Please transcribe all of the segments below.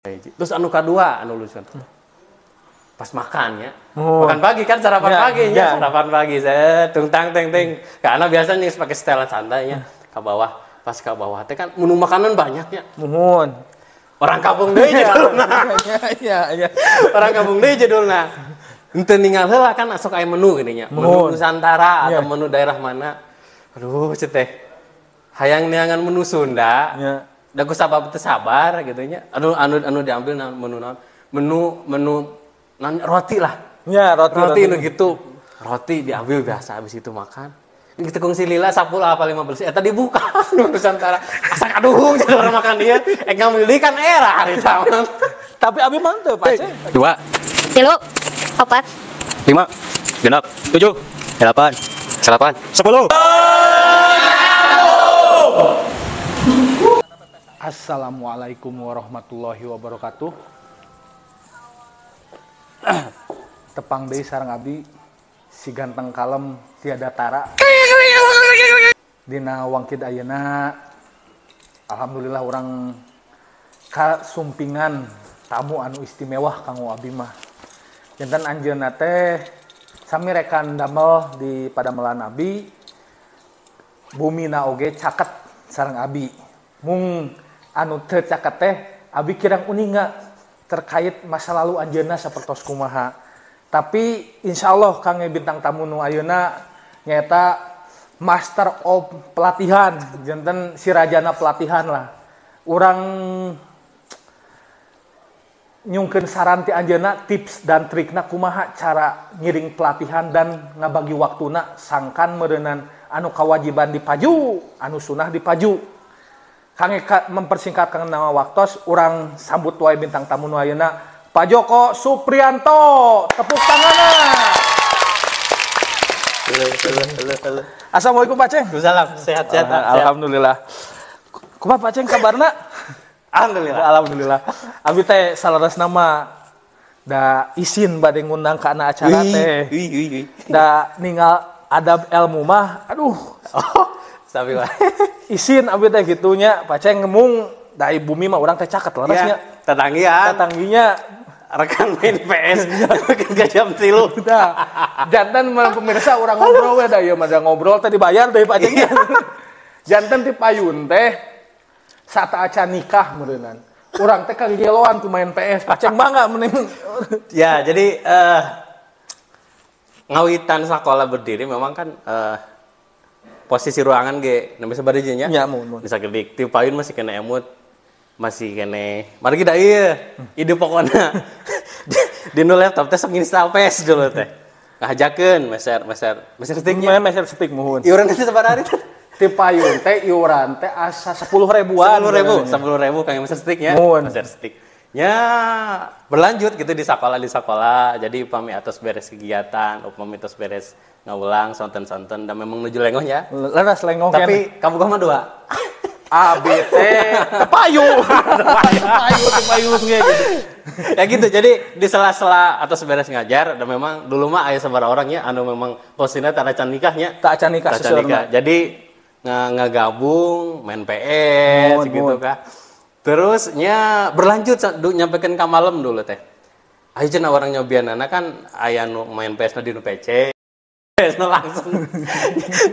Terus anu kadua anu lucu pas makan ya. Oh. Makan pagi kan sarapan ya, pagi ya. Sarapan pagi saya tungtang teng teng. Karena biasanya pakai setelan santainya ke bawah. Pas ke bawah teh kan menu makanan banyak ya. Muhun. Orang kampung deui judulna. Iya, iya. Orang kampung deui judulna. Henteu ninggal heula kan sok aya menu gini nya. Menu Nusantara atau menu daerah mana. Aduh, ceu teh. Hayang neangan menu Sunda. Ya. Da ku sabab teu sabar gitu nya. Anu anu anu diambil menu naon? Menu menu naon, roti lah. Ya, roti roti nu gitu. Roti diambil biasa habis itu makan. Kita kongsi lila 10 apa 15 eta dibuka Nusantara. Asa kaduhung jadi orang makan dia. Ngambil deui kan era hari taman. Tapi abi mantep, Pak Ceng. 2 3 4 5 6 7 8 9 10. Assalamualaikum warahmatullahi wabarakatuh. Tepang deui sareng abdi si ganteng kalem tiada tara. Dina wangkid ayeuna alhamdulillah urang kasumpingan tamu anu istimewa kanggo abdi mah. Janten anjeunna teh sami rekan damel di padamelan abi. Bumina oge caket sareng abi. Mung anu teu caket teh abi kirang uninga terkait masa lalu anjeunna sapertos kumaha. Tapi insyaallah kangge bintang tamu nu ayeuna nyaeta master of pelatihan, janten si rajana pelatihan lah. Urang nyungkeun saran ti anjeunna tips dan trikna kumaha cara ngiring pelatihan dan ngabagi waktuna sangkan meureunan anu kawajiban dipaju, anu sunah dipaju. Kangge mempersingkat nama waktos, urang sambut wae bintang tamu nu ayeuna Pak Joko Suprianto. Tepuk tanganna. Halo, halo, halo. Assalamualaikum Pak Ceng. Waalaikumsalam. Sehat-sehat. Alhamdulillah. Kumaha Pak Ceng kabarna? Alhamdulillah. Alhamdulillah. Abi teh salaresna mah da isin bade ngundang ka ana acara teh. Da ninggal adab ilmu mah aduh. Oh, sabi wae. Isin abi teh gitunya Pak Ceng ngemung da bumi mah urang teh caket leresnya. Tetanggian. Tetangginya rekan main PS ke jam 3. Nah, jantan pemirsa urang ngobrol we da ieu mah ngobrol teh dibayar deui Pak Ceng. Jantan ti payun teh saat acan nikah meureunnan. Urang teh kageloan ku main PS. Pak Ceng mangga mending. Ya, jadi ngawitan sekolah berdiri memang kan posisi ruangan ge nembe sabaraha nya. Ya, mun. Bisa gedik. Ti payun masih kena emut. Masih kene. Margi da ieu ide pokona. Di nu laptop teh sok install PS dulu teh. Ngahajakeun meser sticknya. Meser stick muhun. Iuran teh sabaraha hari teh? Ti payun teh iuran teh asa 10 ribuan. 10 ribu kangge meser sticknya. Meser stick. Ya berlanjut gitu di sekolah. Jadi upami atos beres kegiatan, upami atos beres ngawulang sonten-sonten dan memang nuju lengoh ya. Leres lengoh. Tapi kamu mah dua. A B T tepayu. Tepayu gitu. Ya gitu. Jadi di sela-sela atos beres ngajar dan memang dulu mah aya sabaraha orang nya anu memang posisinya tak acan nikahnya. Tak acan nikah seseorang. Jadi ngagabung main PS mun, gitu kah. Terusnya berlanjut nyampekeun ka malam dulu teh. Ayo cenah orang nyobianana kan aya nu main PS na di nu PC. PS nu langsung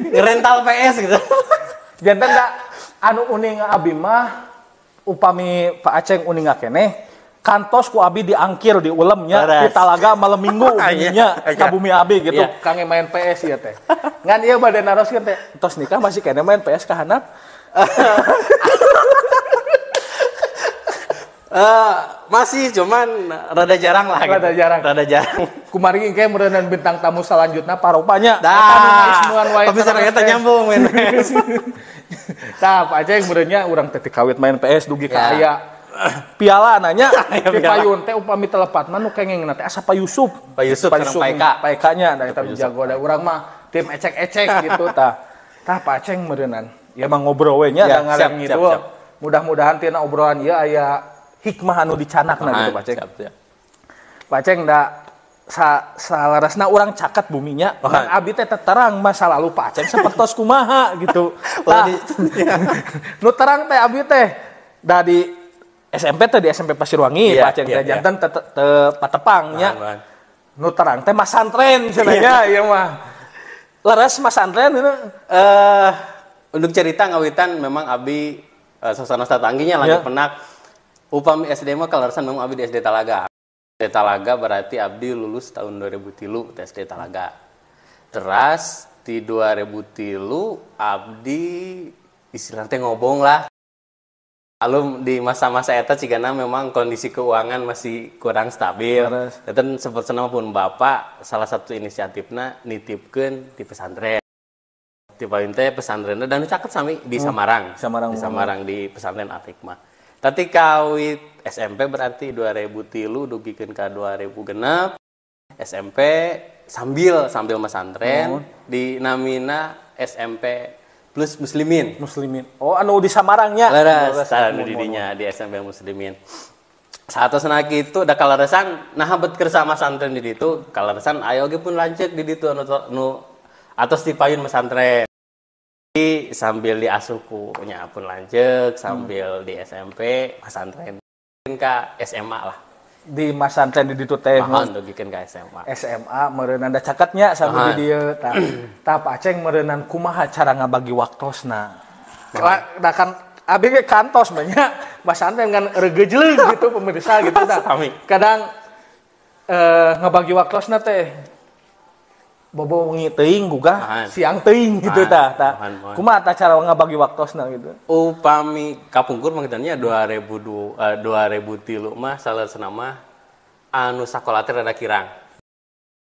ngerental PS gitu. Janten da anu uning abi mah upami Pak Aceng uning keneh kantos ku abi diangkir di ulemnya di talaga malam minggu nya ka bumi abi gitu kangge main PS ya teh. Ngan ieu bade naroskeun teh tos nikah masih keneh main PS ka handap. Masih cuman rada jarang lah gitu. Rada jarang. Kumari engke meureunnan bintang tamu selanjutnya paropanya. Dah. Tapi sareng eta nyambung main PS. Tah Pak Aceng meureunnya urang teh kawit main PS dugi ka aya piala nanya ti payun teh upami telepat mah nu kengengna teh asa Pak Yusuf. Pak Yusuf sareng Pak Eka. Pak Eka nya da eta jago da urang mah tim ecek-ecek gitu tah. Tah Pak Aceng meureunnan. Ya mah ngobrol we nya da ngarang ngidul. Mudah-mudahan tina obrolan ieu aya hikmah anu dicanakna gitu Pak Ceng. Siap. Pak Ceng da salarasna urang caket buminya, kan abi teh terang masa lalu Pak Aceng sapertos kumaha gitu. Tah, nu terang teh abi teh da di SMP teh di SMP Pasirwangi, Pak Aceng teh janten teu patepang nya. Nu terang teh masantren cenah nya ieu mah. Leres masantren itu untuk cerita ngawitan memang abi suasana tatangginya lagi penak. Upami SD mah kaleresan memang abi di SD Talaga. SD Talaga berarti abdi lulus tahun 2003 di SD Talaga. Teras di 2003 abdi istilahnya teh ngobong lah. Lalu di masa-masa eta cigana memang kondisi keuangan masih kurang stabil. Dan seperti pun bapak salah satu inisiatifna nitipkeun di pesantren. Di paling teh pesantrenna dan caket sami di Samarang. Di Samarang di pesantren Al-Hikmah. Tapi kawit SMP berarti 2003 dugikeun ka 2006 SMP sambil pesantren di namina SMP plus Muslimin. Muslimin. Oh, anu di Samarangnya. Leres, anu di dinya di SMP Muslimin. Saatosna kitu da kaleresan nah bet keur sama santren di ditu, kaleresan aya oge pun lanceuk di ditu anu atos dipayun pesantren. Jadi sambil diasuh ku nya pun lanceuk sambil di SMP pesantren ka SMA lah. Di masantren di ditu teh dugikeun ka SMA. SMA meureunnan da caketnya sambil di dieu tah. Tah Pak Aceng meureunnan kumaha cara ngabagi waktosna. Da kan abi ge kantos banyak masantren kan reugeujeuleuh gitu pemirsa gitu tah. Kadang ngabagi waktosna teh bobo wengi teuing gugah siang teuing gitu tah. Kumaha tah cara ngabagi waktosna gitu? Upami kapungkur mangkitannya 2002 2003 mah saleresna mah anu sakola teh rada kirang.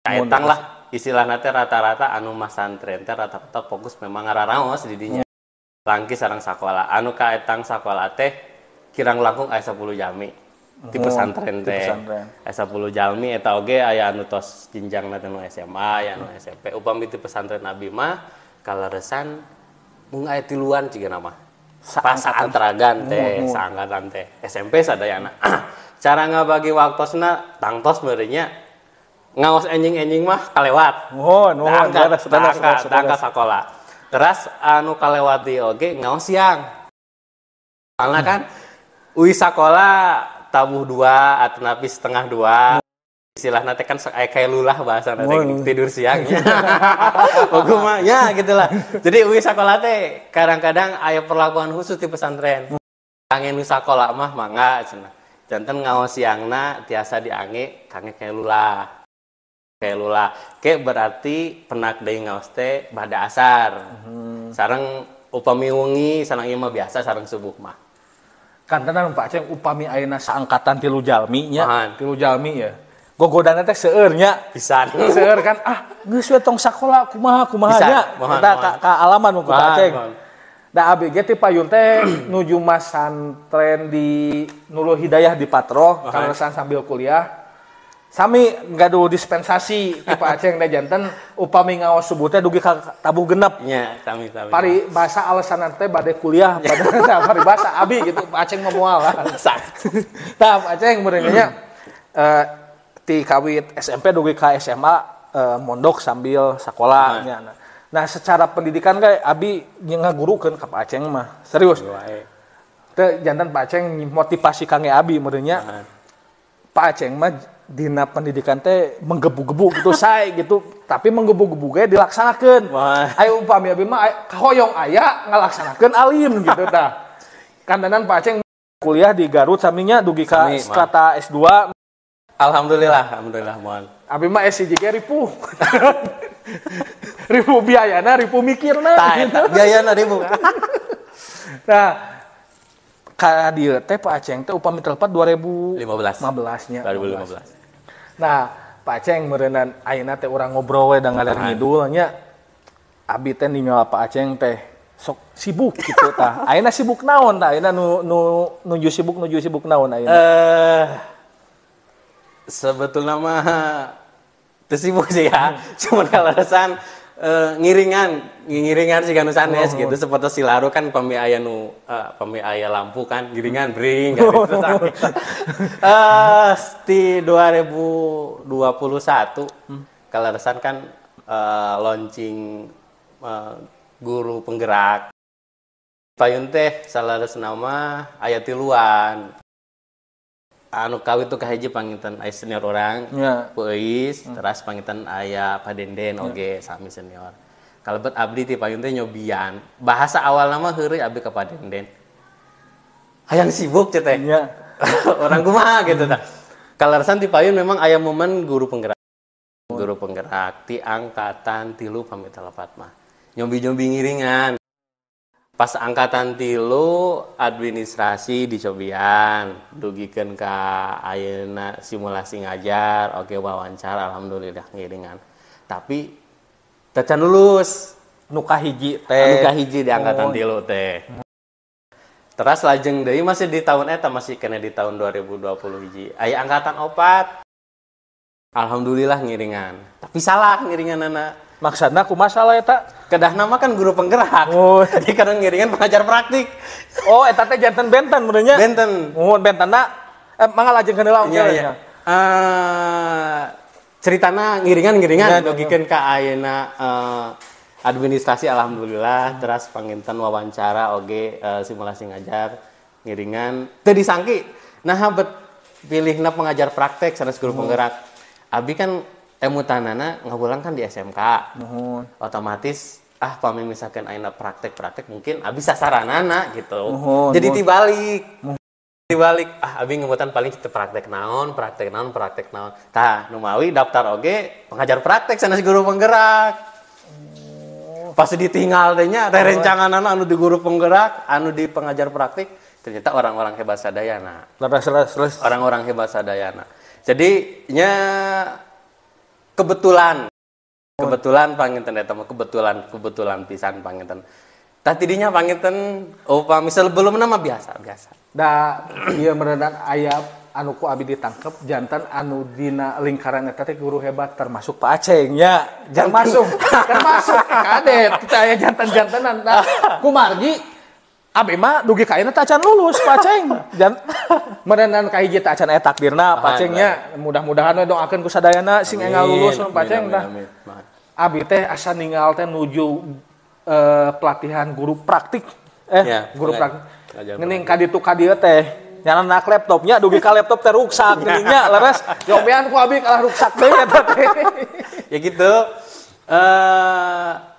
Kaetang lah istilahna teh rata-rata anu masantren teh rata-rata fokus memang ngararaos di dinya. Langki sareng sakola. Anu kaetang sakola teh kirang langkung aya 10 jami. Di pesantren teh. Aya 10 jalmi eta oge aya anu tos jenjangna teh nu SMA, aya anu SMP. Upami di pesantren abi mah kaleresan mung aya tiluan cigana mah. Saantaragan teh, saangkatan teh. SMP sadayana. Cara ngabagi waktosna tangtos meureunnya ngaos enjing-enjing mah kalewat. Nuhun, nuhun, tangka sakola. Teras anu kalewat di oge ngaos siang. Soalna kan uih sakola tabuh 2 atau napi setengah 2. Istilahna teh kan kayak lulah bahasana teh tidur siangnya. Pokoknya ya gitulah. Jadi uih sakola teh kadang-kadang aya perlakuan khusus di pesantren. Kangen nu sakola mah mangga cenah. Janten ngaos siangna tiasa diange kange kayak lulah. Kayak lulah. Ke berarti penak deui ngaos teh bada asar. Sareng upami wengi sareng ieu mah biasa sareng subuh mah. Kantenan Pak Aceng upami ayeuna saangkatan 3 jalmi nya, 3 jalmi ya. Gogodana teh seueur nya. Pisan. Seueur kan ah geus we tong sakola kumaha kumaha nya. Eta ka alaman ku Pak Aceng. Da abi ge ti payun teh nuju masantren di Nurul Hidayah di Patro, kaleresan sambil kuliah. Sami gaduh dispensasi ti Pak Aceng da janten upami ngaos subuh teh dugi ka tabuh genep. Nya, sami-sami. Pari basa alasan teh bade kuliah, pari basa abi gitu Pak Aceng mah moal lah. Tah Pak Aceng meureun nya ti kawit SMP dugi ka SMA mondok sambil sakola nya. Nah, secara pendidikan kayak abi ngagurukeun ka Pak Aceng mah. Serius. Teh janten Pak Aceng motivasi kangge abi meureun nya. Pak Aceng mah dina pendidikan teh menggebu-gebu gitu sae gitu, tapi menggebu-gebu ge dilaksanakeun. Ayo upami abi mah kahoyong aya ngalaksanakeun alim gitu tah. Kandanan Pak Aceng kuliah di Garut saminya dugi ka strata S2. Alhamdulillah, alhamdulillah moal. Abi mah S1 ge ripuh. Ripuh biayana, ripuh mikirna. Tah eta biayana ripuh. Nah, ka dieu teh Pak Aceng teh upami telepat 2015 nya. 2015. Nah, Pak Aceng meureunnan ayeuna teh urang ngobrol we da ngaler ngidul nya. Abi teh ningal Pak Aceng teh sok sibuk gitu tah. Ayeuna sibuk naon tah? Ayeuna nu nuju sibuk naon ayeuna? Sebetulnya mah teu sibuk sih ya. Cuman kaleresan ngiringan sih kanu sanes gitu seperti silaru kan pami aya nu pami aya lampu kan ngiringan bring gitu. Di 2021 kaleresan kan launching guru penggerak. Payun teh saleresna mah aya tiluan. Anu kawit tuh kahiji panginten aya senior orang, Peuis, teras panginten aya Padenden oge sami senior. Kalebet abdi ti payun teh nyobian. Bahasa awal nama heureuy abdi ka Padenden. Hayang sibuk ceu teh. Orang kumaha gitu tah. Kaleresan ti payun memang aya momen guru penggerak. Guru penggerak ti angkatan 3 pamit telepat mah. Nyombi-nyombi ngiringan. Pas angkatan 3 administrasi dicobian, dugikeun ka ayeuna simulasi ngajar, oke wawancara alhamdulillah ngiringan. Tapi teu can lulus. Nu kahiji teh. Nu kahiji di angkatan 3 teh. Teras lajeng deui masih di tahun eta masih kena di tahun 2020 hiji. Aya angkatan 4. Alhamdulillah ngiringan. Tapi salah ngiringanana. Maksudna kumaha salah eta? Kedah nama kan guru penggerak. Oh, jadi kadang ngiringan pengajar praktik. Oh, eta teh janten benten meureun nya. Benten. Muhun bentenna mangga lajengkeun heula oke. Iya. Ceritana ngiringan-ngiringan dugikeun ka ayeuna administrasi alhamdulillah teras panginten wawancara oge simulasi ngajar ngiringan teu disangki. Nah, bet pilihna pengajar praktek sanes guru penggerak. Abi kan emutanana ngawulang kan di SMK. Muhun. Otomatis pami misalkan ayeuna praktek-praktek mungkin abi sasaranana gitu. Muhun, jadi muhun. Dibalik abi ngemutan paling teu praktek naon, praktek naon, praktek naon. Tah, numawi daftar oge pengajar praktek sanes guru penggerak. Pas ditinggal teh nya rerencanganana anu di guru penggerak, anu di pengajar praktik, ternyata orang-orang hebat sadayana. Leres. Orang-orang hebat sadayana. Jadi nya kebetulan panginten eta mah kebetulan pisan panginten. Tah tidinya panginten upami sebelumna mah biasa. Da ieu meureunan aya anu ku abi ditangkep jantan anu dina lingkaran eta teh guru hebat termasuk Pak Aceng nya. Termasuk kadet kita aya jantan-jantanan. Nah, kumargi abi mah dugi ka ayeuna teh acan lulus Pak Aceng. Meureunan ka hiji teh acan aya takdirna Pak Aceng nya. Mudah-mudahan we doakeun ku sadayana sing enggal lulus Pak Aceng tah. Abi teh asa ninggal teh nuju pelatihan guru praktik. Guru praktik. Ngening ka ditu ka dieu teh nyananak laptopnya dugi ka laptop teh ruksak geuning nya leres. Yomean ku abi kalah ruksak deui eta teh. Ya gitu.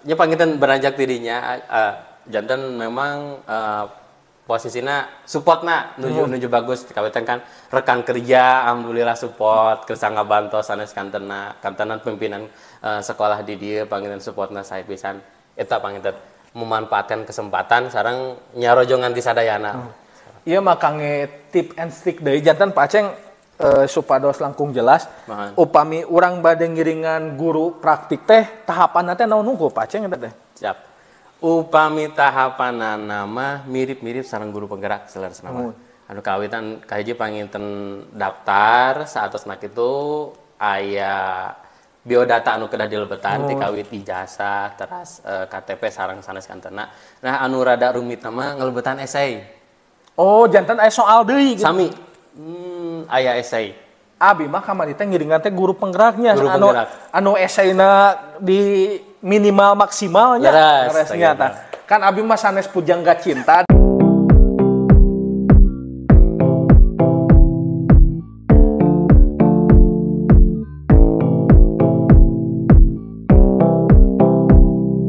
Nya panginten beranjak dirinya janten memang posisinya supportna nuju bagus kawitan kan rekan kerja alhamdulillah support kersa ngabantos sanes kantena kantenan pimpinan sekolah di dieu panginten supportna sae pisan eta panginten memanfaatkan kesempatan sareng nyarojongan ti sadayana. Ieu mah kange tip and trick deui janten Pak Aceng supados langkung jelas. Mahan. Upami urang bade ngiringan guru praktik teh tahapanna teh naon hungkul Pak Aceng eta teh? Siap. Upami tahapanana mah mirip-mirip sareng guru penggerak saleresna mah. Anu kawitan kahiji panginten daftar saatosna kitu aya biodata anu kedah dilebetan ti kawit ijazah teras KTP sareng sanes kantena. Nah anu rada rumit mah ngelebetan esai. Oh, janten aya soal deui gitu. Sami. Aya esai. Abi mah kamari teh ngiringan teh guru penggeraknya guru anu penggerak. Anu esaina di minimal maksimalnya leresnya tah. Kan abi mah sanes pujangga cinta.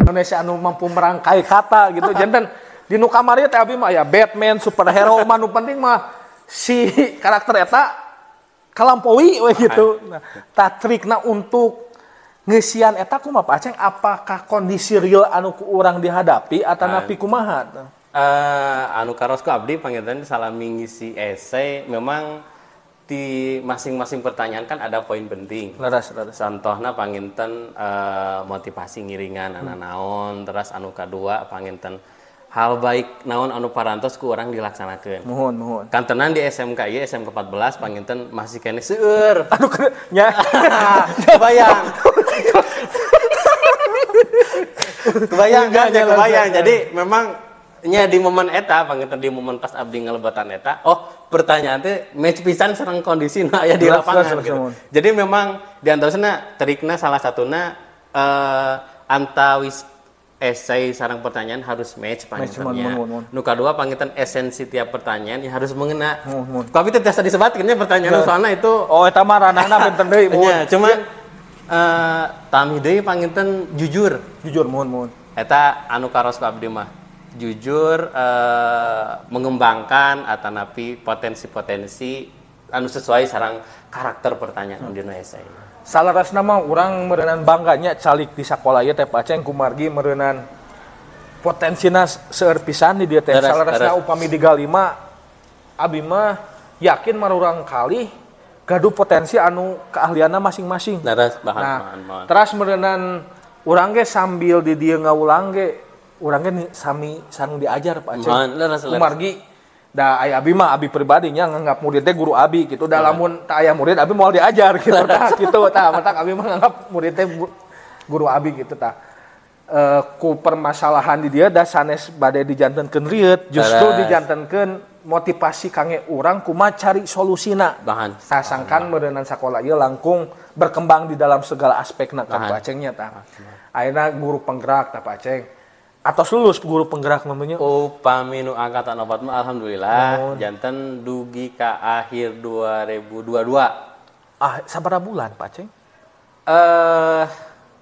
Indonesia anu mampu merangkai kata gitu. Janten di nu kamari teh abi mah aya Batman, superhero mah nu penting mah si karakter eta kalampaui we gitu. Nah, tah trikna untuk ngeusian eta kumaha Pak Aceng, apakah kondisi real anu ku urang dihadapi atanapi kumaha? Anu karos ku abdi panginten salami ngisi esai memang di masing-masing pertanyaan kan ada poin penting. Leres. Contohna panginten motivasi ngiringan ana naon, terus anu kadua panginten hal baik naon anu parantos ku urang dilaksanakeun. Muhun. Kantenan di SMK ieu SMK 14 panginten masih keneh seueur. Aduh nya. Kebayang. Kebayang kan, kebayang. Jadi memang nya di momen eta panginten di momen pas abdi ngelebetan eta, oh pertanyaan teh match pisan sareng kondisi nu aya di lapangan gitu. Jadi memang di antarasna trikna salah satuna antawis Esai sarang pertanyaan harus match pangintennya. Nu kadua panginten esensi tiap pertanyaan ya harus mengena. Tapi teu tiasa disebatkeun nya pertanyaan soalna itu. Oh eta mah ranahna benten deui mun. Nya, cuman tami deui panginten jujur. Jujur muhun. Eta anu karos ku abdi mah. Jujur mengembangkan atanapi potensi-potensi anu sesuai sarang karakter pertanyaan dina esai. Salarasna mah urang meureunan bangganya calik di sakola ieu teh Pak Aceng kumargi meureunan potensina seueur pisan di dieu teh. Salarasna upami digali mah abi mah yakin marurang kali gaduh potensi anu keahlianna masing-masing. Nah, teras meureunan urang ge sambil di dieu ngawulang ge urang ge sami sareng diajar Pak Aceng. Kumargi da aya abi mah abi pribadinya nganggap murid teh guru abi gitu. Da lamun teu aya murid abi moal diajar gitu tah gitu tah. Matak abi mah nganggap murid teh guru abi gitu tah. Ku permasalahan di dieu da sanes bade dijantenkeun rieut, justru dijantenkeun motivasi kangge urang kumaha cari solusina. Tah sangkan meureunan sakola ieu langkung berkembang di dalam segala aspekna ka Pak Aceng nya tah. Ayeuna guru penggerak tah Pak Aceng. Atos lulus guru penggerak namanya? Upami nu angkatan 4 mah alhamdulillah janten dugi ka akhir 2022. Ah, sabaraha bulan Pak Aceng?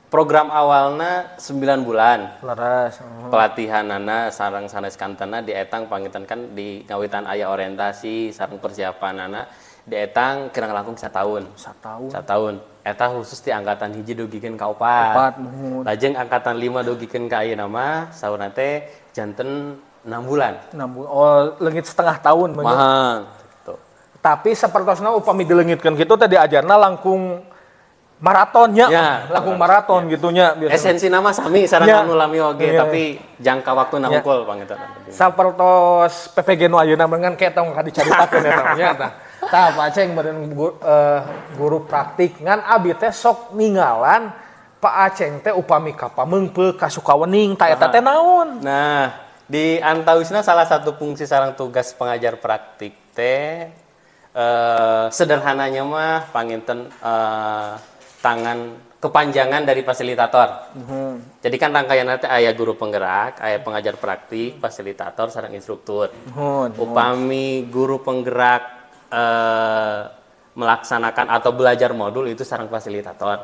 Program awalna 9 bulan. Leres. Pelatihanana sareng sanes kantena dietang panginten kan di ngawitan aya orientasi sareng persiapanana dietang kirang langkung satahun. Satahun. Eta khusus di angkatan 1 dugikeun ka 4. Lajeng angkatan 5 dugikeun ka ayeuna mah saurna teh janten 6 bulan. 6 bulan. Oh, leungit setengah tahun bener. Gitu. Tapi sapertosna upami dileungitkeun kitu teh diajarna langkung maratonnya, ya, langkung maraton ya. Gitunya biasanya. Esensi nama sami sareng anu lami oge, ya, tapi jangka waktuna hungkul panginten. Sapertos PPG nu ayeuna mah ngan ke tong ka dicaritakeun eta nya tah. Tah Pak Aceng meureun guru praktik ngan abi teh sok ninggalan Pak Aceng teh upami ka Pameungpeuk ka Sukawening tah eta teh naon. Nah, di antawisna salah satu fungsi sareng tugas pengajar praktik teh sederhananya mah panginten tangan kepanjangan dari fasilitator. Jadi kan rangkaian nanti aya guru penggerak, aya pengajar praktik, fasilitator sareng instruktur. Upami guru penggerak melaksanakan atau belajar modul itu sareng fasilitator.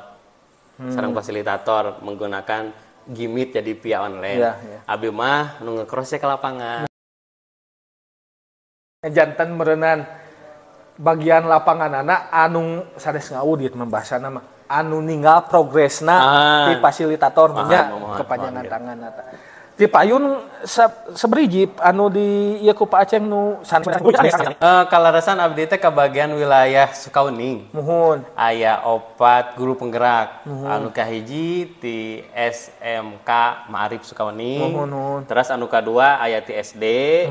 Sareng fasilitator menggunakan gimmick jadi via online. Yeah, yeah. Abi mah nu ngecross ke lapangan. Janten meureunan bagian lapangan anak anu sanes ngaudit membahasana mah anu ninggal progresna di fasilitator nya kepanjangan tangan eta. Di payun seberiji anu di ieu ku Pak Aceng nu sanes kalarasan abdi teh ka bagian wilayah Sukawening. Muhun. Aya 4 guru penggerak. Anu kahiji ti SMK Ma'arif Sukawening. Muhun. Terus anu kadua aya ti SD,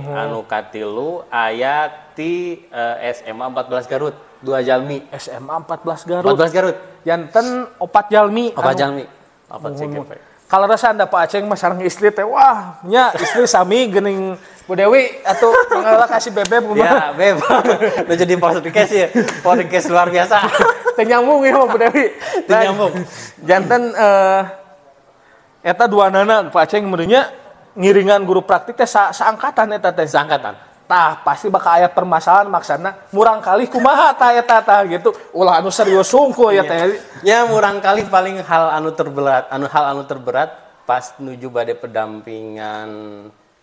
anu katilu aya ti SMA 14 Garut, 2 jalmi. SMA 14 Garut. 14 Garut. Janten 4 jalmi. 4 jalmi. 4 CGP. Kalau rasa anda Pak Aceng mah sareng istri teh wah nya istri sami geuning Bu Dewi atuh mangga kasih bebeb kumaha. Ya, beb. Udah jadi podcast ya. Podcast luar biasa. Teu nyambung ya Bu Dewi. Teu nyambung. Janten eta duanana Pak Aceng meureunnya ngiringan guru praktik teh saangkatan eta teh. Saangkatan. Tah pasti bakal aya permasalahan maksana murang kali kumaha tah eta tah gitu. Ulah anu serius sungguh ya teh. Ya murang kali paling hal anu terberat, pas nuju bade pendampingan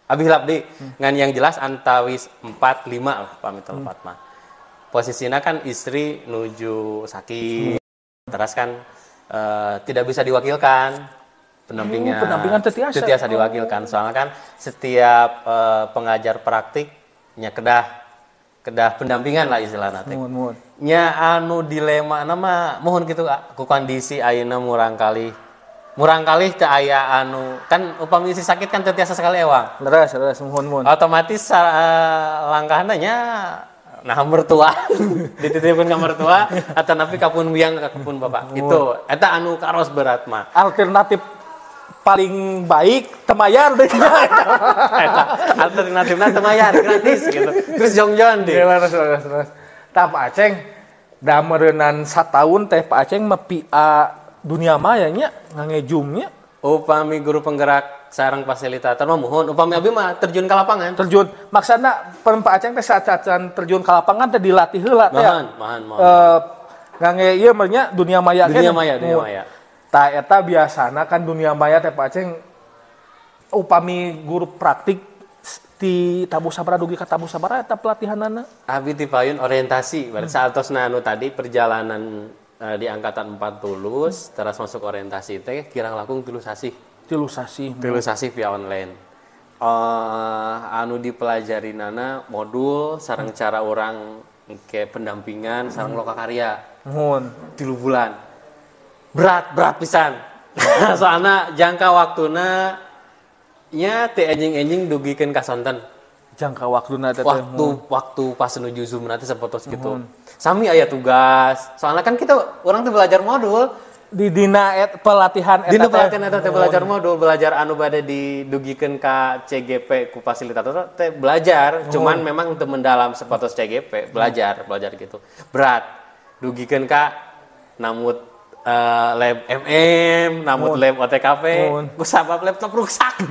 abi hilap deui. Ngan yang jelas antawis 4 5 lah pamit lepat mah. Posisina kan istri nuju sakit. Terus kan tidak bisa diwakilkan. Pendampingan. Pendampingan teu tiasa diwakilkan. Soalnya kan setiap pengajar praktik nya kedah pendampingan lah istilahna teh. Nya anu dilema nama mohon gitu ku kondisi ayeuna murang kalih teu aya anu kan upami istri sakit kan teu tiasa sekali ewang. Leres muhun. Otomatis langkahna nya nah mertua dititipkeun ka mertua atanapi ka pun biang ka pun bapak. Itu eta anu karos berat mah. Alternatif paling baik temayar deh. Eta alternatifna temayar gratis gitu. Terus jongjon deh. Terus. Tah Pak Aceng da meureunan satahun teh Pak Aceng mah PA dunia maya nya ngangejumnya. Upami guru penggerak sareng fasilitator mah muhun, upami abi mah terjun ke lapangan. Terjun. Maksudna Pak Aceng teh saat-saacan terjun ke lapangan teh dilatih heula teh. Muhun, muhun. Ngangge ieu mah nya dunia maya dunia maya, dunia maya. Tah eta biasana kan dunia maya teh Pak Aceng upami guru praktik di tabuh sabaraha dugi ka tabuh sabaraha eta pelatihanana? Abi ti payun orientasi, berarti saatosna anu tadi perjalanan di angkatan 4 lulus, terus masuk orientasi teh kirang langkung 3 sasih. 3 sasih. 3 sasih via online. Anu dipelajarinana modul sareng cara orang ke pendampingan sareng lokakarya. Muhun. 3 bulan. Berat pisan. Soalna jangka waktuna nya teh enjing-enjing dugikeun ka sonten. Jangka waktuna teh waktu pas menuju Zoom nanti sapotos gitu. Sami aya tugas. Soalnya kan kita orang tuh belajar modul di dina pelatihan eta. Dina pelatihan eta teh belajar modul, belajar anu bade didugikeun ka CGP ku fasilitator teh belajar, cuman memang teu mendalam sapotos CGP, belajar gitu. Berat. Dugikeun ka namut lab MM, namut lab OTKP, ku sabab laptop rusak.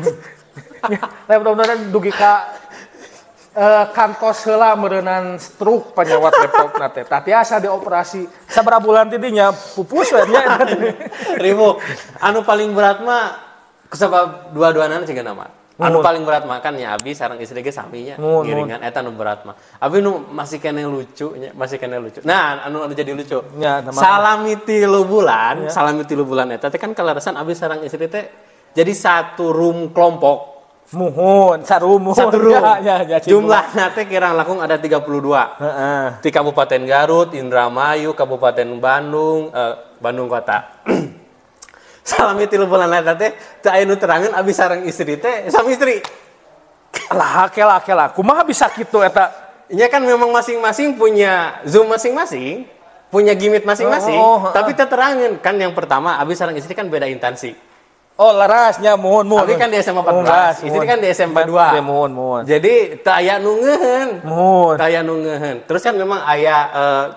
Laptop teh dugi ka kantos heula meureunan stroke panyawat laptop na teh. Tah tiasa dioperasi sabaraha bulan ti dinya pupus we nya. Ribu. Anu paling berat mah kusabab dua-duanana ciga nama. Anu paling berat mah kan nya abi sareng istri ge sami nya ngiringan eta nu berat mah. Abi nu masih keneh lucu nya, masih keneh lucu. Nah, anu jadi lucu. Nya, salami 3 bulan, salami 3 bulan eta teh kan kaleresan abi sareng istri teh jadi satu room kelompok. Muhun, satu room. Ya, jumlahnya teh kirang langkung ada 32. Di Kabupaten Garut, Indramayu, Kabupaten Bandung, Bandung Kota. Salami 3 bulan eta teh teu aya nu terangeun abi sareng istri teh sami istri. Lah kela kumaha bisa kitu eta? Nya kan memang masing-masing punya Zoom masing-masing, punya gimmick masing-masing, tapi teu terangeun. Kan yang pertama abi sareng istri kan beda instansi. Oh, larasnya muhun. Abi kan di SMA 14, istri kan di SMA 2. Muhun. Jadi teu aya nu ngeuheun. Muhun. Teu aya nu ngeuheun. Terus kan memang aya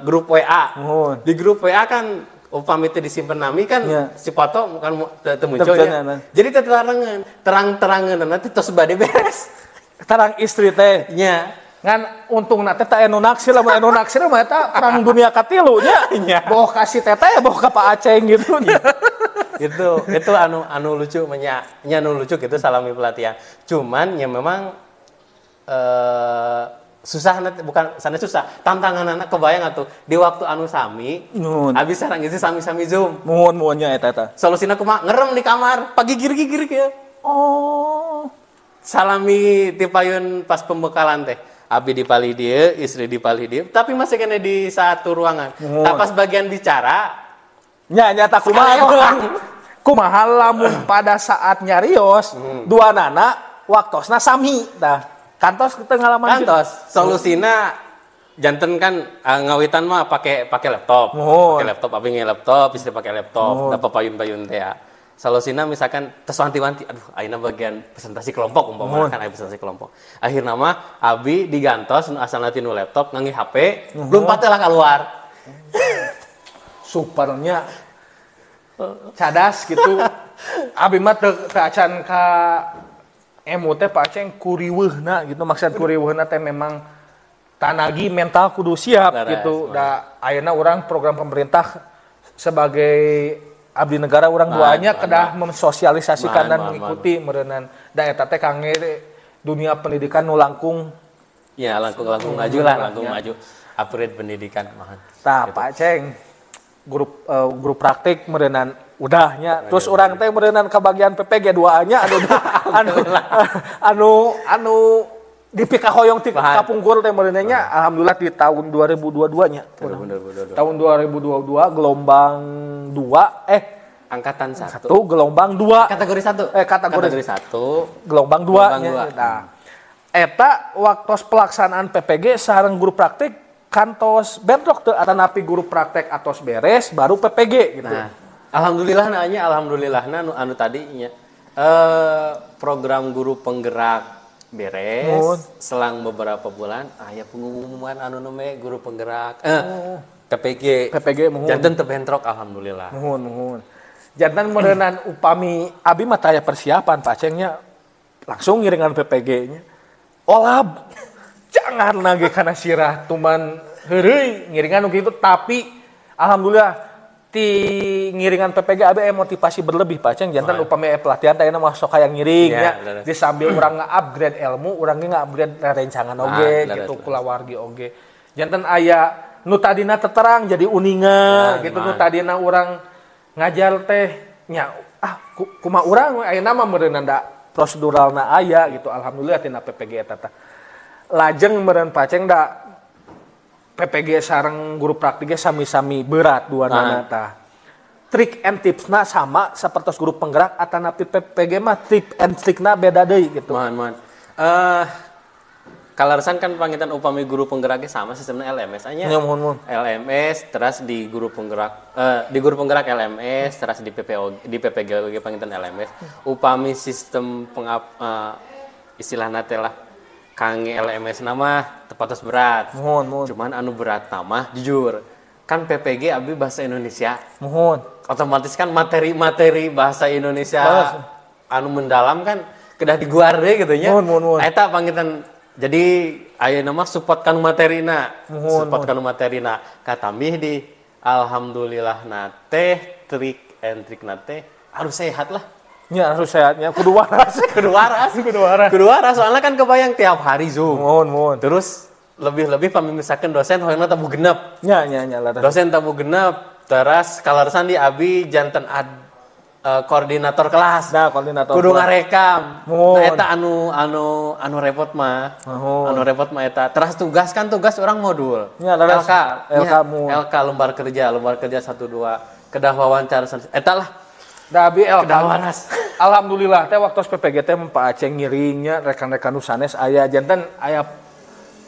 grup WA. Muhun. Di grup WA kan upami teu disimpen nami kan si foto kan teu muncul ya. Jadi teu terangeun, terang-terangeun nanti tos bade beres. Terang istri teh. Nya. Ngan untungna teh teu anu naksir, lamun anu naksir mah eta perang dunia katilu nya. Boh ka si teteh, boh ka Pak Aceng gitu. Itu anu lucu nya anu lucu gitu salami pelatihan. Cuman ya memang susah nanti, bukan sana susah, tantangan anak kebayang atuh di waktu anu sami habis sareng istri sami-sami Zoom. Muhun nya eta. Solusina kumaha ngerem di kamar, pagi gir-gir ya. Oh. Salami tipayun pas pembekalan teh. Abi di palih dieu, istri di palih dieu, tapi masih kena di satu ruangan. Tah pas bagian bicara nya nyata kumaha. Kumaha lamun pada saat nyarios dua nana waktosna sami tah. Kantos kita ngalaman kantos. Solusina janten kan ngawitan mah pakai laptop. Pakai laptop abi nge laptop, istri pakai laptop, da papayun-payun teh. Solusina misalkan tes wanti-wanti, aduh ayeuna bagian presentasi kelompok umpamana kan aya presentasi kelompok. Akhirna mah abi digantos nu asalna tinu laptop ngangge HP, lompat lah keluar. Supernya cadas gitu. Abi mah teu acan ka emu teh Pak Aceng kuriweuhna gitu. Maksud kuriweuhna teh memang tanagi mental kudu siap. Laras, gitu. Da ayeuna urang program pemerintah sebagai abdi negara urang duanya kedah mensosialisasikan dan mengikuti meureunan. Da eta teh kangge dunia pendidikan nu langkung ya langkung maju lah, langkung maju upgrade pendidikan mah. Tah Pak Aceng grup praktik meureunan udahnya. Terus orang teh meureunan ka bagian PPG 2-nya anu dipikahoyong ti kapungkur teh meureunna nya. Alhamdulillah di tahun 2022 nya. Tahun 2022 gelombang 2 angkatan 1 gelombang 2 kategori 1 kategori 1 gelombang 2 nya. Nah, eta waktos pelaksanaan PPG sareng guru praktik kantos bentrok teu atanapi guru praktek atos beres baru PPG gitu. Nah, alhamdulillah nanya alhamdulillahna anu tadi nya program guru penggerak beres selang beberapa bulan aya pengumuman anu nome guru penggerak PPG PPG muhun. Janten teu bentrok alhamdulillah. Muhun muhun. Jantan meureunan upami abi mah taya persiapan Pak Acengnya langsung ngiringan PPG-nya. Olab. Jangan lagi kana sirah tuman heureuy ngiringan nu kitu, tapi alhamdulillah ti ngiringan PPG abi aya motivasi berlebih Pak Aceng. Jantan upami aya pelatihan teh ayeuna mah sok hayang ngiring nya. Di sambil urang nge-upgrade ilmu, urang ge nge-upgrade rerencangan oge gitu, kulawargi oge. Jantan aya nu tadina teterang jadi uninga gitu, nu tadina urang ngajar teh nya kumaha urang ayeuna mah meureunna da proseduralna aya gitu. Alhamdulillah tina PPG eta tah. Lajeng meureun Pak Aceng da PPG sareng guru praktiknya sami-sami berat duanana tah. Trik and tipsna sama sapertos guru penggerak atanapi PPG mah tip and trikna beda deui gitu. Mohon. Kaleresan kan pangitan upami guru penggeraknya sama sistemnya LMS nya. Ya, mohon. LMS terus di guru penggerak LMS terus di PPO di PPG oge pangitan LMS. Upami sistem istilahna teh lah kangge LMS nama tepatos berat. Mohon. Cuman anu berat mah jujur kan PPG abi bahasa Indonesia. Mohon. Otomatis kan materi-materi bahasa Indonesia anu mendalam kan kedah diguar deui gitu nya. Mohon. Eta pangitan jadi ayeuna mah support kanu materina. Support kanu materina. Katambih di alhamdulillah na teh trik and trik na teh harus sehat lah. Ya harus sehatnya kudu waras. Kudu waras soalnya kan kebayang tiap hari Zoom. Mohon. Terus lebih-lebih pamimisakeun dosen hoyongna tabuh genep. Nya lah. Dosen tabuh genep, teras kaleresan di abi janten koordinator kelas. Nah, koordinator. Kudu ngarekam. Mohon. Nah, eta anu repot mah. Mohon. Anu repot mah eta. Teras tugas kan tugas orang modul. Ya, LK, LK lembar kerja 1 2 kedah wawancara eta lah. Da abi LK. Kedah waras. Alhamdulillah teh waktu PPG teh Pak Aceng ngiringnya rekan-rekan nu sanes aya janten aya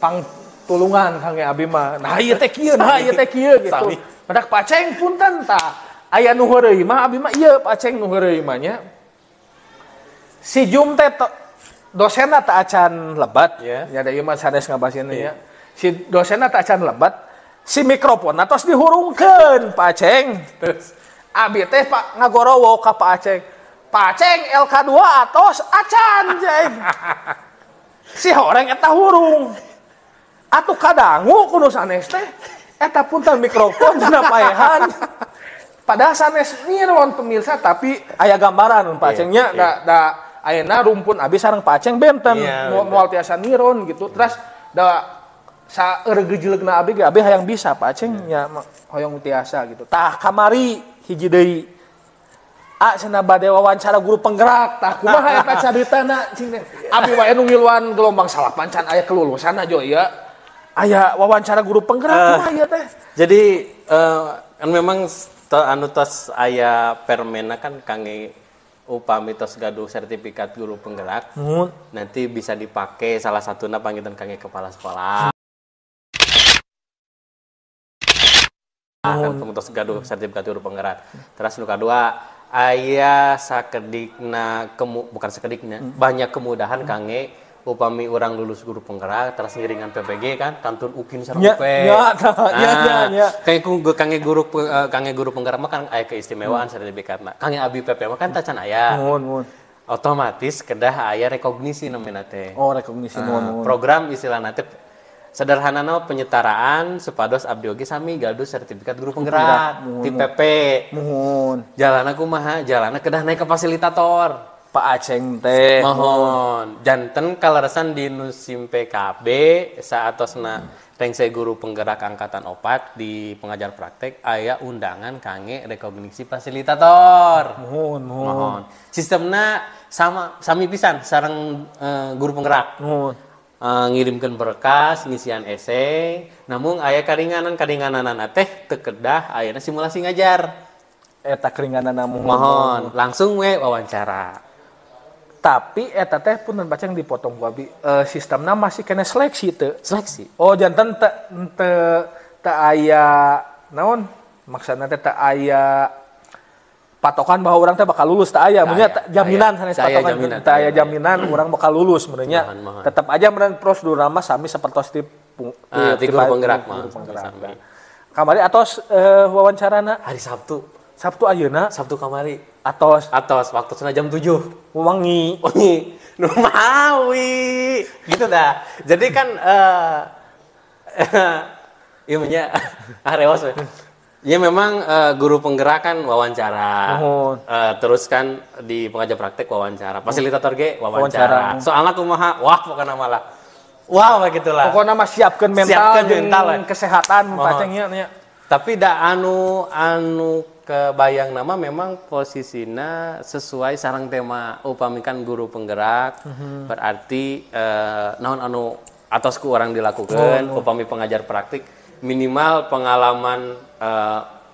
pangtulungan kangge abi mah. Nah ieu teh kieu, nah ieu teh kieu gitu. Madak Pak Aceng punten tah. Aya nu heureuy mah abi mah ieu Pak Aceng nu heureuy mah nya. Si Jum teh dosenna teh acan lebat. Nya da ieu mah sanes ngabasieun nya. Si dosenna teh acan lebat, si mikrofonna tos dihurungkeun Pak Aceng. Terus abi teh Pak ngagorowo ka Pak Aceng. Pak Aceng LK2 atos acan ceng. Si horeng eta hurung. Atuh kadangu kudu sanes teh eta punten mikrofon dina paehan. Padahal sanes ngiron pemirsa tapi aya gambaran Pak Acengnya da ayeuna rumpun abi sareng Pak Aceng benten moal tiasa niron gitu. Terus da saeureugeujelegna abi ge abi hayang bisa Pak Aceng nya hoyong tiasa gitu. Tah kamari hiji deui. Ah cenah bade wawancara guru penggerak tah kumaha eta caritana cing teh. Abi wae nu ngiluan gelombang salapan can aya kelulusan aja ieu. Aya wawancara guru penggerak kumaha ieu teh. Jadi kan memang anu tos aya permena kan kangge upami tos gaduh sertifikat guru penggerak. Nanti bisa dipakai salah satuna panggilan kangge kepala sekolah. Kan tos gaduh sertifikat guru penggerak. Terus nu kadua aya sakedikna bukan sakedikna banyak kemudahan kangge upami orang lulus guru penggerak terus ngiringan PPG kan kantun UKIN sareng UP. Ya. Kangge guru penggerak mah kan aya keistimewaan sertifikatna. Kangge abi PP mah kan tacan aya. Mohon. Otomatis kedah aya rekognisi namina teh. Oh, rekognisi mohon. Program istilahna teh sederhanana penyetaraan supados abdi oge sami gaduh sertifikat guru penggerak ti PP. Mohon. Jalana kumaha? Jalana kedah naik ke fasilitator. Pak Aceng teh. Mohon. Janten kaleresan di Nusim PKB saatosna rengse guru penggerak angkatan 4 di pengajar praktek aya undangan kangge rekognisi fasilitator. Mohon. Sistemna sama sami pisan sareng guru penggerak. Mohon. Ngirimkeun berkas, ngisian esai, namun aya karinganan-karingananana teh teu kedah ayana simulasi ngajar. Eta keringananna mohon. Mohon, langsung we wawancara. Tapi eta teh punten bacang dipotong ku abi. Sistemna masih kena seleksi teu. Seleksi. Oh, janten teu aya naon? Maksudna teh teu aya patokan bahwa orang teh bakal lulus teu aya. Mun jaminan sanes patokan teu aya jaminan urang bakal lulus meureun. Tetep aja meureun prosedurna mah sami sapertos ti guru penggerak mah. Kamari atos wawancarana hari Sabtu. Sabtu ayeuna? Sabtu kamari. Atos. Atos waktosna jam 7. Wengi. Wengi. Nu mawi. Gitu dah. Jadi kan ieu nya areos we. Ya memang guru penggerak kan wawancara. Terus kan di pengajar praktek wawancara. Fasilitator ge wawancara. Soalnya kumaha? Wah, pokoknya malah. Wah, begitulah. Pokoknya mah siapkeun mental, mental kesehatan pacengnya nya. Tapi da anu kebayang nama memang posisinya sesuai sarang tema upami kan guru penggerak. Berarti naon anu atos ku orang dilakukan upami pengajar praktik minimal pengalaman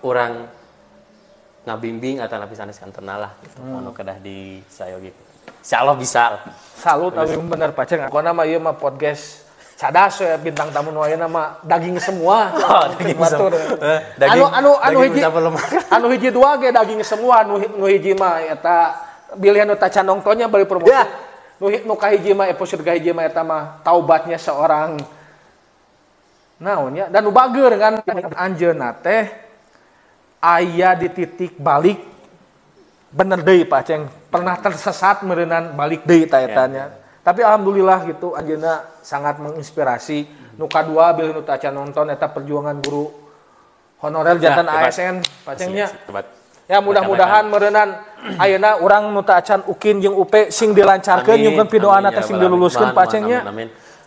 orang ngabimbing atau napi sanes kantona lah gitu. Anu kedah di sayogi. Insyaallah bisa. Salut abi bener paceng. Pokona mah ieu mah podcast cadas we bintang tamu nu ayeuna mah daging semua. Oh, daging semua. Daging, anu hiji anu hiji dua ge daging semua, nu hiji mah eta bilihan nu tacan nongtonnya bari promosi. Ya. Nu kahiji mah episode kahiji mah eta mah taubatnya seorang naon nya dan nu bager kan anjeunna teh aya di titik balik bener deui Pak Ceng pernah tersesat meureunan balik deui ta eta nya. Tapi alhamdulillah gitu anjeunna sangat menginspirasi. Nu kadua bilih nu tacan nonton eta perjuangan guru honorer jantan ASN Pak Ceng nya. Ya mudah-mudahan meureunan ayeuna urang nu tacan UKIN jeung UP sing dilancarkeun nyungkeun pidoana teh sing diluluskeun Pak Ceng nya.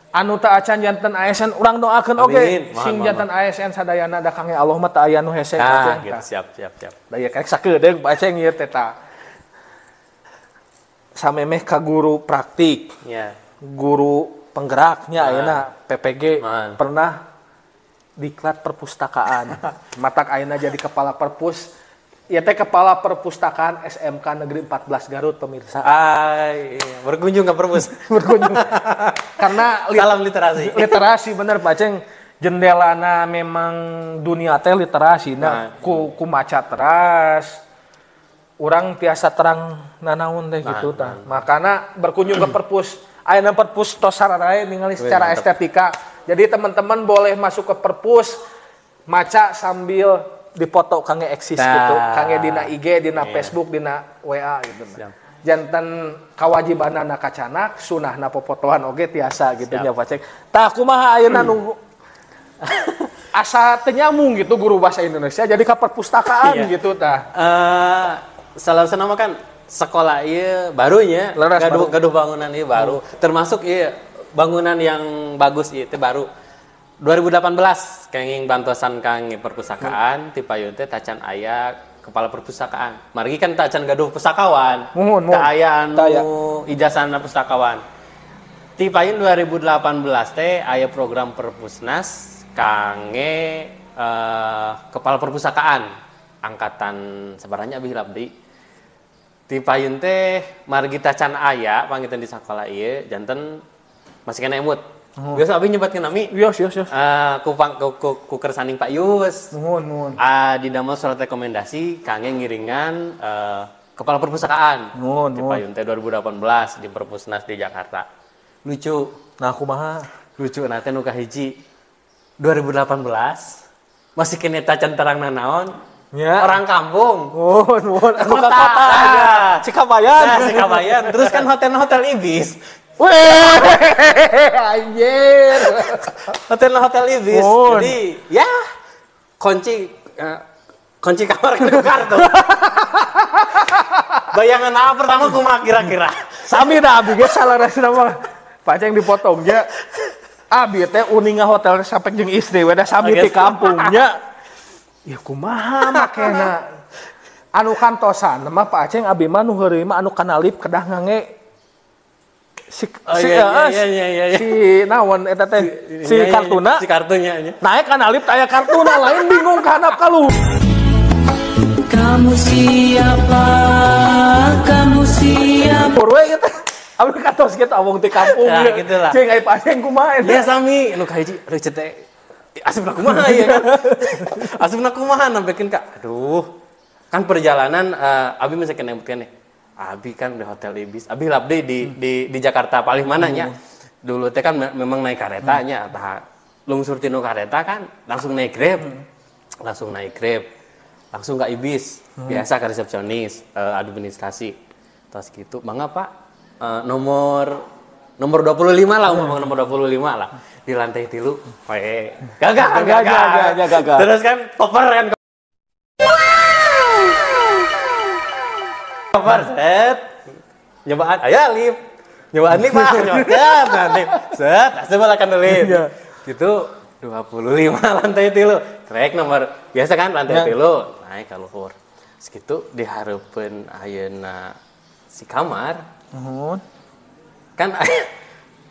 Anu teu acan janten ASN urang doakeun oge sing janten ASN sadayana da kange Allah mah teu aya nu hese Pak Ceng. Gitu, siap siap siap. Da ieu karek sakedeung Pak Ceng ieu teh ta. Samemeh ka guru praktik. Ya. Guru penggeraknya ayeuna PPG pernah diklat perpustakaan. Matak ayeuna jadi kepala perpus. Ya teh kepala perpustakaan SMK Negeri 14 Garut pemirsa. Ay, berkunjung ke perpus. Berkunjung. Karena salam literasi. Literasi bener Pak Ceng. Jendelana memang dunia teh literasi. Nah, ku maca teras. Urang tiasa terang nanaon teh gitu tah. Makana berkunjung ke perpus. Ayeuna perpus tos sararae ningali secara estetika. Jadi teman-teman boleh masuk ke perpus maca sambil dipoto kangge eksis gitu, kangge dina IG, dina Facebook, dina WA gitu. Siap. Janten kawajibanana kacanak, sunahna popotoan oge tiasa gitu nya Pak Ceng. Tah kumaha ayeuna nu asa teu nyambung gitu guru bahasa Indonesia jadi ka perpustakaan gitu tah. Salah satu kan sekolah ieu barunya, gaduh bangunan ieu baru, termasuk ieu bangunan yang bagus ieu teh baru. 2018 kenging bantosan kangge perpustakaan ti payun teh tacan aya kepala perpustakaan. Margi kan tacan gaduh pustakawan. Muhun. Teu aya anu ijazahna pustakawan. Ti payun 2018 teh aya program Perpusnas kangge kepala perpustakaan angkatan sabaranya abdi hilap deui. Ti payun teh margi tacan aya panginten di sakola ieu janten masih kena emut. Biasa abi nyebatkeun nami. Yos. Ku kersaning Pak Yus. Nuhun. Di damel surat rekomendasi kangge ngiringan kepala perpustakaan. Nuhun. Di payun teh 2018 di Perpusnas di Jakarta. Lucu. Nah kumaha? Lucu na teh nu kahiji 2018 masih kene tacan terang nanaon. Ya. Orang kampung. Nuhun. Anu ka kota. Cikabayan. Nah, Cikabayan. Terus kan hotel-hotel Ibis. Weh, anjir. Hotel Ibis. Jadi, ya kunci kamar ke kartu. Bayangan apa pertama kumaha kira-kira? Sami dah abi ge salah rasina mah. Pak Ceng dipotongnya. Abi teh uninga hotel sampai jeung istri we da sami di kampungnya. Ya kumaha makena. Anu kantosan mah Pak Ceng abi mah nu heureuy mah anu kanalip kedah ngange si naon eta teh si kartuna, si kartunya naik kana lift aya kartuna lain bingung ka handap ka luhur. Kamu siapa? Kamu siapa? We eta abdi katos kitu awong ti kampung ya gitulah. Cing ai paseng kumaha eta? Ya sami nu kahiji aduh cetek asupna kumaha ieu kan. Asupna kumaha nampekeun ka aduh. Kan perjalanan abi masih kena nih. Abi kan di hotel Ibis, abi labdi di Jakarta paling mananya. Dulu teh kan memang naik karetanya, tah lungsur tinu kareta kan langsung naik Grab. Langsung naik Grab. Langsung ke IBIS, biasa ke resepsionis, administrasi. Terus gitu, mangga Pak, nomor nomor 25 lah, umpama nomor 25 lah. Di lantai 3. We, gagal, Gagal, gagal. Gagal, gagal. Terus kan koper kan, koper set. Nyobaan aya lift. Nyobaan lift ah, nyobaan nah, lift. Set, asup lah kan lift. Gitu 25 lantai 3. Trek nomor biasa kan lantai 3, naik ka luhur. Segitu dihareupeun ayeuna si kamar. Nuhun. Kan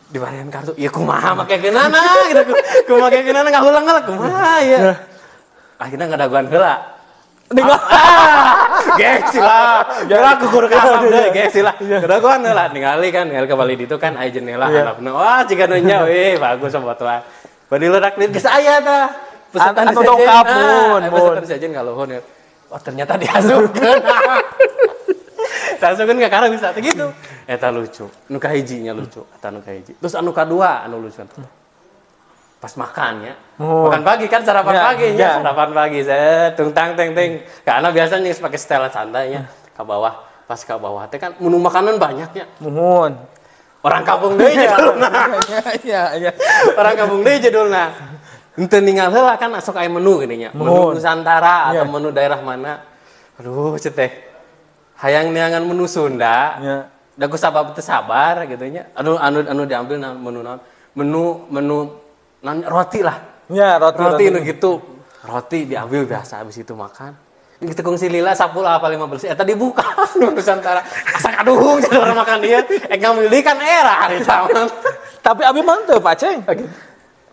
dibarian kartu, ya kumaha make geunana gitu. Kumaha make geunana ngahulang heula kumaha ya. Akhirnya ngadaguan heula. Ah, gengsi lah. Gerak kukur ka deui gengsi lah. Ngadaguan heula ningali kan, ningali kembali ditu kan aya jendela handapna. Wah, jiga nu nya weh bagus fotoan. Bari leurak geus aya tah. Peserta Anu dongkap, mun, mun. Peserta sejen ka luhur ya. Oh, ternyata diasupkeun. Diasupkeun ka karang bisa teh gitu. Eta lucu. Nu kahijinya lucu, eta nu kahiji. Terus anu kadua anu lucu. Pas makan ya. Makan pagi kan, sarapan pagi nya, sarapan pagi set tung tang teng teng. Karena biasanya geus pakai setelan santainya ke bawah. Pas ke bawah teh kan menu makanan banyak nya. Muhun. Orang kampung deui judulna. Iya. Orang kampung deui judulna. Henteu ninggal heula kan sok aya menu gini nya. Menu Nusantara atau menu daerah mana. Aduh, ceu teh. Hayang neangan menu Sunda. Da ku sabab teu sabar gitu nya. Anu anu anu diambil naon menu naon? Menu menu naon, roti lah. Ya, roti, roti nu gitu. Roti diambil biasa, habis itu makan. Kita kongsi lila 10 apa 15 eta dibuka nu Nusantara. Asa kaduhung jadi orang makan dia. Ngambil deui kan era hari sama. Tapi abi mah teu, Pak Ceng.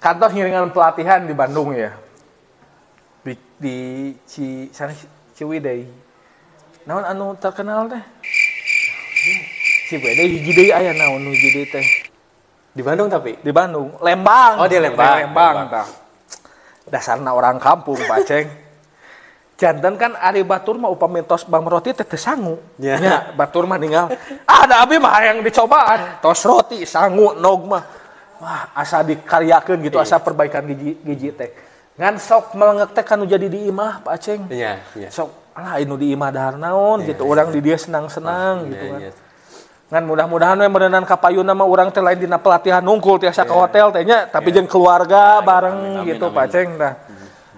Kantor ngiringan pelatihan di Bandung ya. Di Ci sana Ciwidey. Naon anu terkenal teh? Ciwidey hiji deui aya naon nu hiji deui teh. Di Bandung tapi? Di Bandung, Lembang. Oh, di Lembang. Di Lembang tah. Dasarna orang kampung, Pak Ceng. Janten kan ari batur mah upami tos bang roti teh teu sangu. Nya, batur mah ninggal. Ah, da abi mah hayang dicobaan. Tos roti sangu nog mah. Wah, asa dikaryakeun gitu, asa perbaikan gigi gigi teh. Ngan sok melengek teh kanu jadi di imah, Pak Aceng. Iya. Sok alah anu di imah dahar naon gitu, urang di dia senang-senang gitu kan. Ngan mudah-mudahan we meureunan kapayuna mah urang teh lain dina pelatihan nungkul tiasa ke hotel teh nya, tapi jeung keluarga bareng amin, amin, gitu amin. Pak Aceng tah.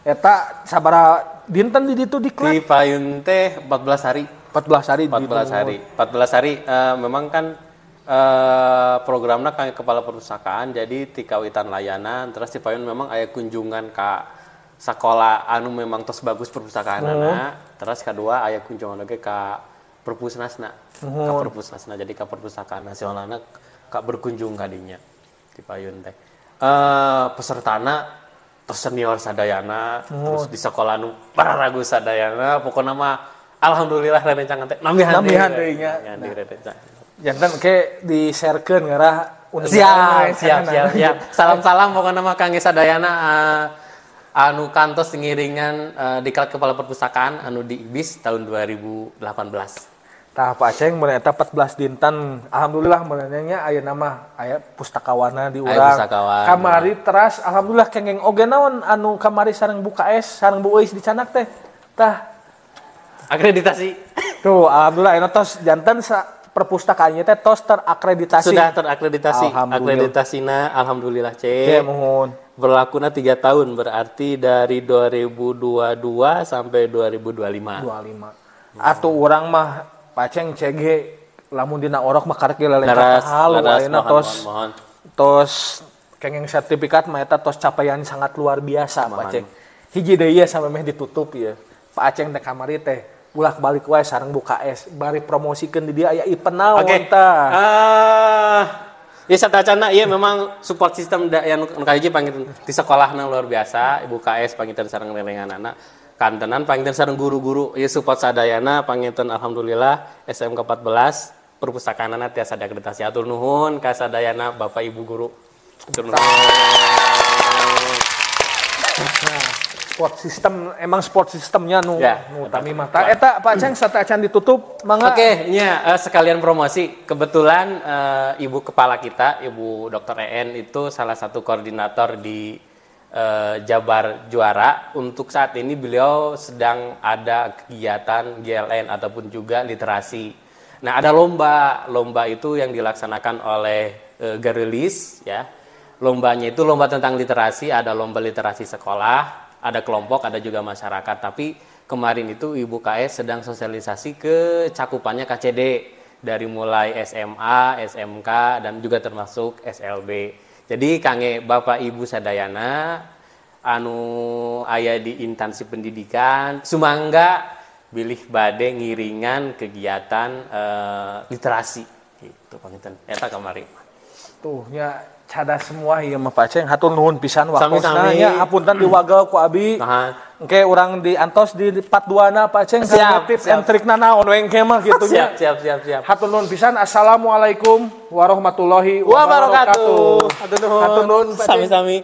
Eta sabaraha dinten di ditu diklat? Di payun teh 14 hari. 14 hari di 14 ditu. Hari. 14 hari memang kan programna kang kepala perpustakaan, jadi ti kawitan layanan terus di payun memang aya kunjungan ka sekolah anu memang tos bagus perpustakaanana, terus kedua aya kunjungan oge ka perpusnasna, ka perpusnasna, jadi ka perpustakaan nasionalna ka berkunjung ka dinya di payun teh. Pesertana terus senior sadayana, terus di sekolah nu pararagu sadayana, pokokna mah alhamdulillah rerencangan teh nambihan Nambihan deui nya. Nambihan deui rerencangan. Janten ke di-sharekeun ngarah Siap, siap, siap, siap. Salam-salam pokokna mah kangge sadayana anu kantos ngiringan diklat kepala perpustakaan anu di IBIS tahun 2018. Tah Pak Aceng mun eta 14 dinten, alhamdulillah meunanya nya ayeuna mah aya pustakawana di Aya urang. pustakawan. Kamari teras alhamdulillah kengeng oge naon anu kamari sareng Bu KS sareng Bu Euis dicanak teh. Tah Akreditasi. Tuh alhamdulillah ayeuna tos janten perpustakaannya teh tos terakreditasi. Sudah terakreditasi. Alhamdulillah. Akreditasina alhamdulillah C. Ya, mohon. Berlakunya 3 tahun berarti dari 2022 sampai 2025. 25. Atuh urang mah Pak Ceng CG lamun dina orok mah karek ge lelengkap Leres, halu leres, ayeuna mohon, tos mohon, mohon. Tos kengeng sertifikat mah eta tos capaian sangat luar biasa Pak Aceng. Hiji deui ye sampe meh ditutup ye. Pak Aceng teh kamari teh bolak-balik wae sareng Bu KS bari promosikeun di dia aya event naon Oke. tah. Ya satacana ieu memang support system da, yang nu kahiji panginten di sekolahna luar biasa, Ibu KS panginten sareng rerencanganana, kantenan panginten sareng guru-guru ieu support sadayana panginten alhamdulillah SMK 14 perpustakaanana tiasa diakreditasi. Atur nuhun ka sadayana Bapak Ibu guru. Atur nuhun. Nah, support system emang support sistemnya nu Ya, nu utami mah. Tah eta Pak Aceng sateuacan ditutup mangga. Oke, nya sekalian promosi. Kebetulan Ibu kepala kita, Ibu Dr. EN itu salah satu koordinator di Jabar juara. Untuk saat ini beliau sedang ada kegiatan GLN ataupun juga literasi. Nah, ada lomba, lomba itu yang dilaksanakan oleh Garelis ya. Lombanya itu lomba tentang literasi, ada lomba literasi sekolah, ada kelompok, ada juga masyarakat. Tapi kemarin itu Ibu KS sedang sosialisasi ke cakupannya KCD dari mulai SMA, SMK dan juga termasuk SLB. Jadi kangge Bapak Ibu sadayana anu aya di instansi pendidikan, sumangga bilih bade ngiringan kegiatan literasi gitu panginten eta kamari. Tuh nya, cadas semua ieu mah, Pak Aceng. Hatur nuhun pisan waktosna. Sami-sami. Nya, hapunten diwagel ku abi. Nah. Engke urang diantos di part 2 na, Pak Aceng. Siap, tips siap. And trikna naon we engke mah kitu nya. Siap, siap, siap, siap. Hatur nuhun pisan. Assalamualaikum warahmatullahi wabarakatuh. Wabarakatuh. Hatur nuhun. Hatur nuhun, Pak Aceng. Sami-sami.